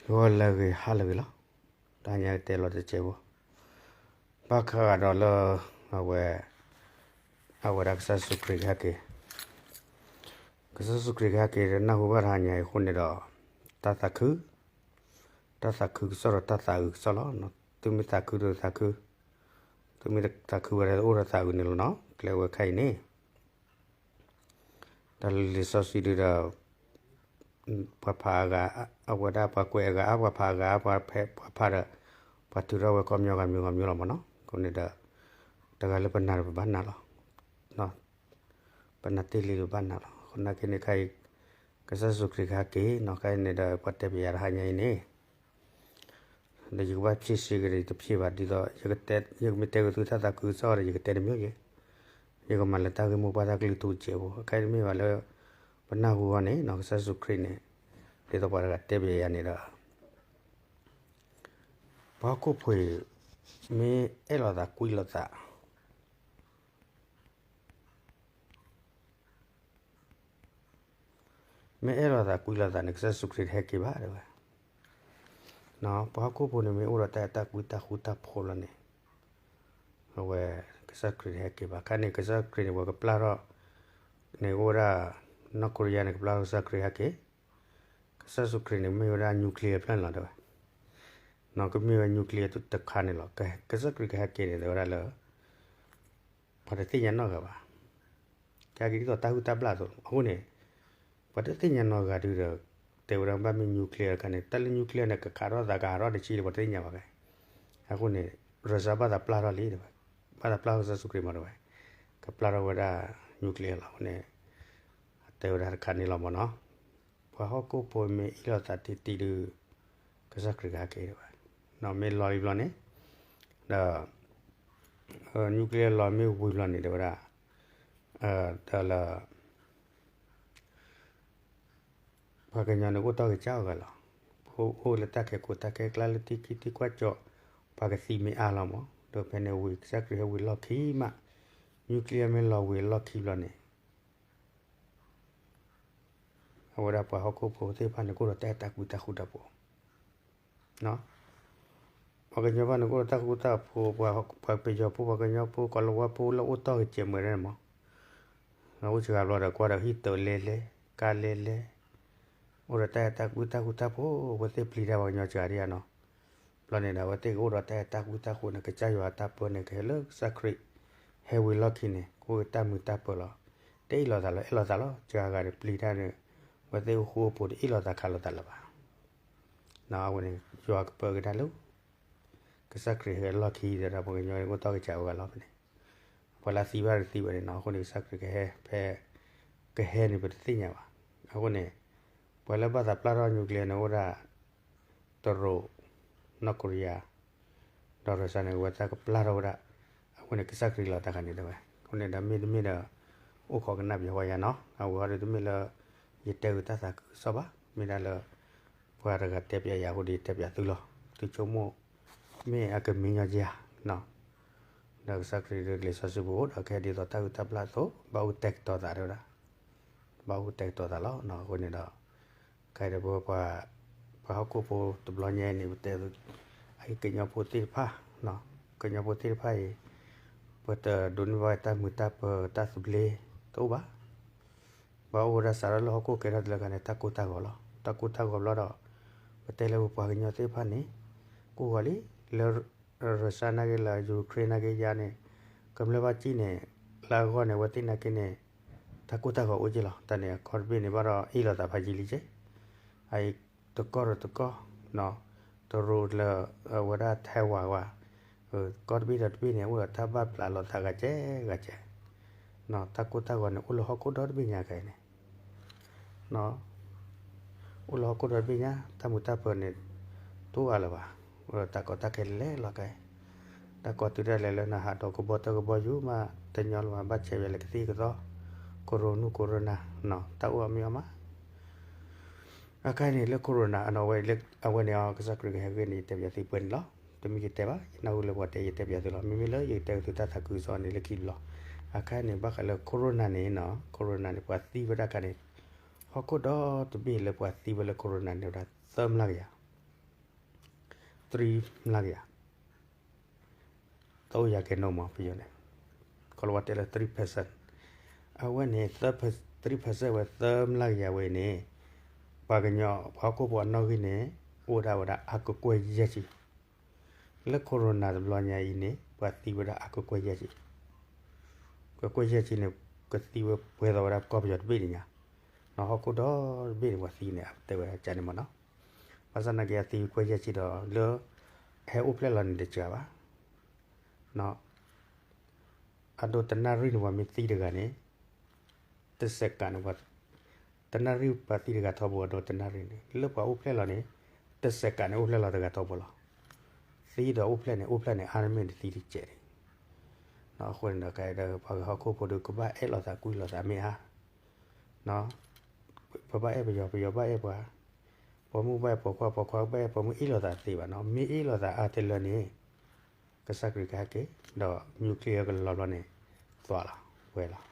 ဂီၤလၢအဂ့ၤ ဟါလၢအဂ့ၤလီၤ. တဟါညါကတဲလီၤတစဲးဖိ, ဘၣ်ဃးဒီးလၢ အဝဲ အဝဲဒၣ်ကစၢ်ယ့ၣ်ၡူးခရံာ်ကဟဲက့ၤ, ကစၢ်ယ့ၣ်ၡူးခရံာ်ကဟဲက့ၤ နၢ်ဟူဘၣ်တဟါညါအံၤအဃိန့ၣ်ဒီး တၢ်သးခု, တၢ်သးခုကစီၣ်ဒီးတၢ်သးအုးကစီၣ်လီၤ. သုမ့ၢ်သးခုဒီးသးခု, သုမ့ၢ်သးခုဝဲဒၣ်အိၣ်ဒီးသးအုးန့ၣ်လီၤနီၤ. ကျဲဝဲခဲအံၤန့ၣ် တၢ်လၢလံာ်စီဆှံဒုးဒီး ပှၤဖးအဂၤ, အဝဲဒၣ်ပှၤကွဲးအဂၤအါ, ပှၤဖးအဂၤအါ, ပှၤဖးဒီး ပှၤထုးထီၣ်ဝဲကိးမံၤဂၤမံၤဂၤမံၤလီၤမ့ၢ်နီၤ. အဃိန့ၣ်ဒီး တဂၤလၢပနာ်ဒီးပဘၣ်နာ်လီၤ. ပနာ်တ့ၢ်လံဒီးဘၣ်နာ်လီၤ. အဃိနာ်က့န့ၣ်ခဲအံၤ ကစၢ်ယ့ၣ်ၡူးခရံာ်ကဟဲက့ၤနီၤ. ခဲအံၤန့ၣ်ဒီး ပှၤတဲပယၤတဟါညါအံၤန့ၣ် ဒီးယကဘၣ်ဖြေရှင်းက့ၤဒီး ယတဖြေဘၣ် ဒ်သိး ယကမ့ၢ်တဲက့ၤသုတၢ်သးခုကစီၣ်ဒီး ယကတဲတမံၤယဲၢ်, ယကမၤလၢတၢ်ဂ့ၢ်မိၢ်ပှၢ်တၢ်ကလုၢ်ထူကစဲးဖိ. ခဲအံၤတမ့ၢ်ဘၣ်လၢ ပနၢ်ဟူအီၤန့ၣ်နီၤ, ကစၢ်ယ့ၣ်ၡူးခရံာ်န့ၣ် ဒ်သိးပှၤတဂၤတဲပယၤန့ၣ်ဒီး ပှၤဟီၣ်ခိၣ်ဖိအံၤ မ့ၢ်အဲၣ်လိာ်သးကွံလိာ်သး မ့ၢ်အဲၣ်လိာ်သးကွံလိာ်သးန့ၣ် ကစၢ်ယ့ၣ်ၡူးခရံာ်တဟဲက့ၤဘၣ်တဲဝဲ. ပှၤဟီၣ်ခိၣ်ဖိန့ၣ် မ့ၢ်အိၣ်ဒီးတၢ်အဲၣ်တၢ်ကွံတၢ်ဃူတၢ်ဖိးလီၤန့ၣ်, အဝဲ ကစၢ်ခရံာ်တဟဲက့ၤဘၣ်. ခဲန့ၣ် ကစၢ်ခရံာ်န့ၣ် ပှၤကပျၢ်ထီၣ်န့ၣ် အိၣ်ဝဲဒၣ် နီၢ်ကိရံယါန့ၣ် ကပျၢ်ထီၣ်ကစၢ်ခရံာ်ဟဲက့ၤ, ကစၢ်ယ့ၣ်ၡူးခရံာ်န့ၣ် မ့ၢ်ဝဲဒၣ် nuclear ဖျၢၣ်န့ၣ်လီၤတဲဝဲ. ကမ့ၢ်ဝဲ nuclear တခါန့ၣ်လီၤ. ကစၢ်ခရံာ်ကဟဲက့ၤန့ၣ် တဲဝဲဒၣ်လၢ ပှၤတသ့ၣ်ညါနီတဂၤဘၣ်. ကဲက့ၤဒ်သိးတၢ်ဟုၣ်တၢ်ဘျၣ်အသိးလီၤ. အဃိန့ၣ် ပှၤတသ့ၣ်ညါနီတဂၤဒုဒီး တဲဝဲဒၣ်ဘၣ်မ့ၢ် nuclear တခါန့ၣ် တၢ်လၢ nuclear န့ၣ် ကခးထီၣ်သးကဟးထီၣ်တဆံလံ ပှၤတသ့ၣ်ညါဘၣ်ကဲ. အဃိန့ၣ် Russia ဘၣ်သးပျၢ်ထီၣ်လံတဲဝဲ, ဘၣ်သးပျၢ်ထီၣ်ကစၢ်ယ့ၣ်ၡူးခရံာ်မးတဲဝဲ, ကပျၢ်ထီၣ်ဝဲဒၣ် nuclear လီၤ. အဃိန့ၣ် အတဲဝဲဒၣ်တခါန့ၣ်လီၤမ့ၢ်နီၤ. ပှၤဟီၣ်ခိၣ်ဖိမ့ၢ်အ့ၣ်လိာ်သးတံၢ်တံၢ်ဒုး ကစၢ်ခရံာ်ကဟဲက့ၤတဲဝဲ, မ့ၢ်လီၤလံဘျီန့ၣ် ဒီး nuclear လီၤမ့ၢ်ဝံၤဘျီန့ၣ် တဲဝဲဒၣ် ဒီးလၢ ပှၤကညီန့ၣ် ကအိၣ်တီၢ်က့ၤကၠီအဂၤလီၤ. အိၣ်လၢတၢ်ခဲကိာ်တၢ်ခဲကျါလၢထံခံထံကွၢ်ကၠီ, ပှၤကသံမ့ၢ်အါလီၤမး, ဒီးဖဲန့ၣ်ဝံၤ ကစၢ်ခရံာ်ဟဲဝံၤလီၢ်ခံမး, nuclear မ့ၢ်လီၤဝံၤလီၢ်ခံဘျီန့ၣ် အဝဲဒၣ်ပှၤဟီၣ်ခိၣ်ဖိသ့ၣ်တဖၣ်န့ၣ် ကအိၣ်ဒီးတၢ်အဲၣ်တၢ်ကွံတၢ်ဃူတၢ်ဖိး ပှၤကညီဘၣ်န့ၣ် ကအိၣ်ဒီးတၢ်ဃူတၢ်ဖိး, ပှၤပယီၤဖိ ပှၤကညီဖိ ကီၤလၤဝါဖိလၢအိၣ်တီၢ်က့ၤစဲးမုာ်ဒဲးန့ၣ်မး, အိၣ်စှၤဘျီဒီး ကွၢ်ဒီးဟံၣ်တၢၤလဲလဲ, ကါလဲလဲ, အိၣ်ဒီးတၢ်အဲၣ်တၢ်ကွံတၢ်ဃူတၢ်ဖိး, အဝဲသ့ၣ်ပျံၤတၢ်ပှၤကညီစှၤဒံးဧါနီၤ. ဘျီန့ၣ်ဒီး အဝဲသ့ၣ်ကအိၣ်ဒီးတၢ်အဲၣ်တၢ်ကွံတၢ်ဃူန့ၣ် ကစၢ်ယွၤတၢ်ပၢန့ၣ် ကဟဲလၢကစၢ်ခရံာ် ဟဲဝံၤလီၢ်ခံန့ၣ် ကအိၣ်က့ၤတၢ်မုာ်တၢ်ပၢၤလီၤ. တအ့ၣ်လိာ်သးလၢ အဲၣ်လိာ်သးလီၤ. စှၤဂၤန့ၣ်ပျံၤတၢ်န့ၣ် အဝဲသ့ၣ်အိၣ်ဃူအိၣ်ဖိး တအ့ၣ်လိာ်သးခးလိာ်သးလၢၤဘၣ်. အဝဲန့ၣ် ယွၤကပၢက့ၤတၢ်လၢ ကစၢ်ခရံာ်ဟဲလီၢ်ခံဒီး ပှၤကညီအိၣ်တီၢ်က့ၤစဲးဝဲဂၤလီၤဖဲန့ၣ်, ပှၤလၢသံဘၣ်တသံဝဲန့ၣ်နီၤ. အဃိန့ၣ် ကစၢ်ခရံာ်ကဟဲဖဲ ကဟဲန့ၣ် ပတသ့ၣ်ညါဘၣ်. အဃိန့ၣ် ပှၤလၢဘၣ်သးပျၢ်ထီၣ် nuclear န့ၣ် အိၣ်ဒၣ် တရူး, နီၢ်ကိရံယါ, ဒီးရၢစၢ်န့ၣ် အဝဲသ့ၣ်ကပျၢ်ထီၣ်ဝဲဒၣ်. အဃိန့ၣ် ကစၢ်ခရံာ်လီၤတၢ်ခါန့ၣ်တဲဝဲ. အဃိန့ၣ်ဒီးမ့တမ့ၢ်ဒီး အိၣ်ခိးကနၣ်ပယီၤဝဲယါနီၤ. အဝဲအံၤဒီးတမ့ၢ်လၢ ယတဲဂုာ်တၢ်သးခုကစီၣ်ဘၣ်. မ့ၢ်ဒၣ်လၢ ပှၤတဂၤတဲပျးယၤအဃိဒီး ယတဲပျးသုလီၤ. သုဆိကမိၣ် မ့ၢ်အကမံညီယၤနီၤ. ဒီးကစၢ်ခရံာ်ဒုးလံာ်စီဆှံပူၤအိၣ်ဒီး ကဟဲဒ်သိးတၢ်ဂုၢ်တၢ်ဘျၣ်အသိး ဘၣ်အိၣ်ကတဲာ်ကတီၤသးတဲဝဲဒၣ်, ဘၣ်အိၣ်ကတဲာ်ကတီၤသးလီၤ. အဃိန့ၣ်ဒီး ခဲအံၤဒီးပ ပှၤဟီၣ်ခိၣ်ဖိတဘျီညါအံၤန့ၣ် ပတဲ အကညီဖိသ့ၣ်တဖၣ်, ကညီဖိသ့ၣ်တဖၣ်အံၤ ပတဒိးန့ၢ်ဘၣ်တၢ်မုာ်တၢ်ပၢၤတၢ်သဘျ့တအိၣ်ဘၣ်. ပှၤအိၣ်ဝဲဒၣ်စးထီၣ်လၢဟီၣ်ခိၣ်ကဲထီၣ်တလၢခါန့ၣ် တၢ်ကိၢ်တၢ်ဂီၤလီၤ. တၢ်ကိၢ်တၢ်ဂီၤဘျီဒီး ပတဲလၢပပှၤကညီသ့ၣ်တဖၣ်န့ၣ် ကိၢ်ဂီၤလံ, လၢ Russia နာ်က့ လၢ Ukraine နာ်က့ယါန့ၣ် ကမျၢၢ်ဘၣ်စံၣ်န့ၣ် လၢအဂီၢ်န့ၣ် အဝဲသ့ၣ်နာ်က့န့ၣ် တၢ်ကိၢ်တၢ်ဂီၤအိၣ်က့လီၤ. တၢ်န့ၣ်အခီတဘ့ၣ်န့ၣ် ဘၣ်ဒီးအ့ၣ်လိာ်သးဖးယံာ်လံက့, အအံၤ တကီၢ်ဒီးတကီၢ်, တရူးလၢ အဝဲဒၣ်ထဲဝၤဝဲ, ကီၢ်တဘ့ၣ်ဒီးတဘ့ၣ်န့ၣ် အိၣ်ဒီးတၢ်ဘၣ်ဘျးလိာ်သးဂၤကဲဂၤကဲ, တၢ်ကိၢ်တၢ်ဂီၤန့ၣ် အိၣ်လၢဟီၣ်ခိၣ်ဒီတဘ့ၣ်ညါခဲအံၤန့ၣ် အိၣ်လၢဟီၣ်ခိၣ်ဒီတဘ့ၣ်ညါ, တၢ်မုာ်တၢ်ပၢၤန့ၣ် တအိၣ်အါလၢၤဘၣ်. တၢ်ကီတၢ်ခဲလဲၤလီၤခဲအံၤ, တၢ်ကီတုၤဒၣ်လဲာ်လၢနဟးဒီးကဘီတၢ်ကဘီယူၤမး တညီလၢၤဘၣ်, ဘၣ်ဆဲးဝဲလၢကသံၣ်ကသီ, ကရိနူၢ်ကရိနၤ, တၢ်အိၣ်အမံၤအမး အခါန့ၣ်လၢ corona အဝဲန့ၣ် ကစၢ်ခရံာ်ကဟဲဂ့ၢ်န့ၣ် ယတဲပၠးသုပှဲၤန့ၣ်လီၤ. တမ့ၢ်ယတဲဘၣ်, ယနၢ်ဟူလၢပှၤတဲ ယတဲပၠးသုလီၤ. မ့မ့ၢ်လၢယကတဲသုတၢ်သးခုကစီၣ်န့ၣ် လၢခံဘျီ, အခါန့ၣ် ဘၣ်ဃးလၢ corona န့ၣ်, corona န့ၣ် ပှၤသံဝဲဒၣ်ခါန့ၣ်, ဟီၣ်ခိၣ်ဒီတဘ့ၣ်လၢပှၤသံဝဲလၢ corona န့ၣ်ဝဲဒၣ် သၢမျးကယၤ သၢမျးကယၤ, သၢကယၤကဲနီၣ်မး ပယီၤန့ၣ်, ခီလၢပှၤတဲလၢ three percent, အဝဲန့ၣ် three percent ဝဲ သၢမျးကယၤဝဲအံၤန့ၣ်, ပှၤကညီ ပှၤဟီၣ်ခိၣ်ဖိအနီၣ်ဂံၢ်န့ၣ် အိၣ်ဒၣ်ဝဲဒၣ်အကကွဲၢ်ယဲၢ်ဆံ, လၢ corona တဘျီညါအံၤန့ၣ် ပှၤသံဝဲဒၣ်အကကွဲၢ်ယဲၢ်ဆံ, ကကွဲၢ်ယဲၢ်ဆံန့ၣ် ကသံဝဲပှဲၤသိးဝဲဒၣ်ကီၢ်ပယီၤတဘ့ၣ်န့ၣ်ညါ, ဟီၣ်ခိၣ်ဒီတဘ့ၣ်န့ၣ် ပှၤသံန့ၣ် အတဲဝဲဒၣ်န့ၣ်မးနီၤ, ဘၣ်ဆၣ်သနာ်က့ အသံကွဲၢ်ယဲၢ်ဆံဒီး လၢ ဟဲအိၣ်ဖျဲၣ်လီၤန့ၣ်တစှၤဘၣ်, အဒိတနၣ်ရံၣ်န့ၣ် ပှၤမ့ၢ်သံတဂၤန့ၣ် တစဲးကးန့ၣ် တနၣ်ရံၣ်ပှၤသံတဂၤထီဘိအဒိတနၣ်ရံၣ်န့ၣ် လၢပှၤအိၣ်ဖျဲၣ်လီၤန့ၣ် တစဲးကးန့ၣ်အိၣ်ဖျဲၣ်လီၤတဂၤထီဘိလီၤ, သံဒီးအိၣ်ဖျဲၣ်န့ၣ် အိၣ်ဖျဲၣ်န့ၣ် အါတမ့ၢ်န့ၣ်သံတစဲးန့ၣ်, အဃိန့ၣ်ဒီး ကဒီးပှၤဂၤဟီၣ်ခိၣ်ဖိဒီး ကဘၣ်အဲၣ်လိာ်သးကွံလိာ်သးမ့ၢ်ဧါ, ပဘၣ်အဲၣ်ပယီၤ ပယီၤဘၣ်အဲၣ်ပှၤ, ပိာ်မုၣ်ဘၣ်အဲၣ်ပိာ်ခွါ ပိာ်ခွါဘၣ်အဲၣ်ပိာ်မုၣ် အ့ၣ်လိာ်သးသ့ဘၣ်နီၤ, မ့ၢ်အ့ၣ်လိာ်သးအါတလၢန့ၣ် ကစၢ်ခရံာ်ကဟဲက့ၤ ဒီး nuclear ကလီၤဘျီန့ၣ် သွးလီၤ ဝဲလီၤ,